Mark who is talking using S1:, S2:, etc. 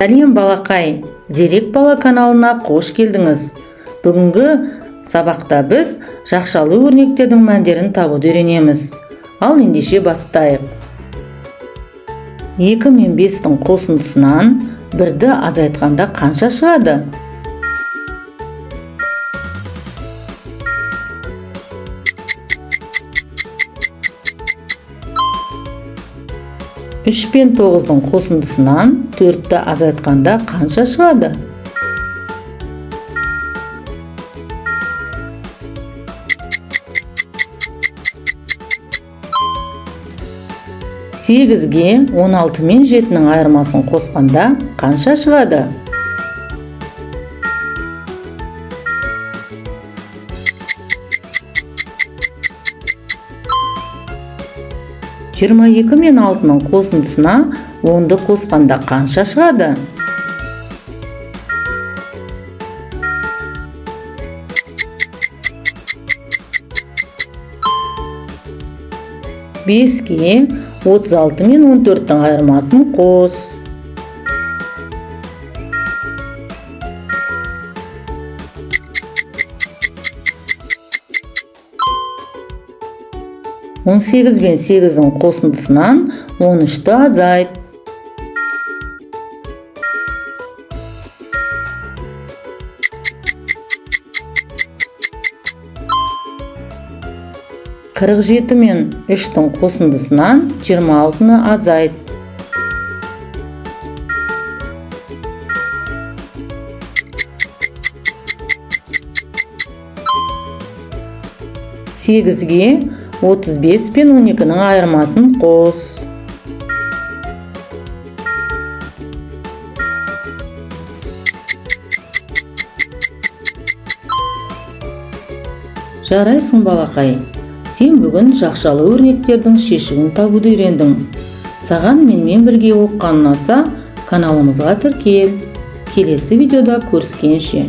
S1: Сәлем, балақай! Зерек бала каналына қош келдіңіз. Бүгінгі сабақта біз жақшалы өрнектердің мәндерін табуды үйренеміз. Ал ендеше бастайық. 2 мен 5-тің қосындысынан 1-ді азайтқанда қанша шығады? 3 пен 9-дың қосындысынан 4-ті азайтқанда қанша шығады? 8-ге 16 мен 7-нің айырмасын қосқанда қанша шығады? 22 мен 6-ның қосындысына 10-ды қосқанда қанша шығады? 5-ке 36 мен 14-тің айырмасын қос. 18 бен 8-дің қосындысынан 13-ті азайт. 47 мен 3-тің қосындысынан 26-ны азайт. 8-ге 35 пен 12-нің айырмасын қос. Жарайсың, балақай. Сен бүгін жақшалы өрнектердің шешуін табуды үйрендің. Саған менімен бірге оқыған ұнаса, каналымызға тіркел. Келесі видеода көріскенше.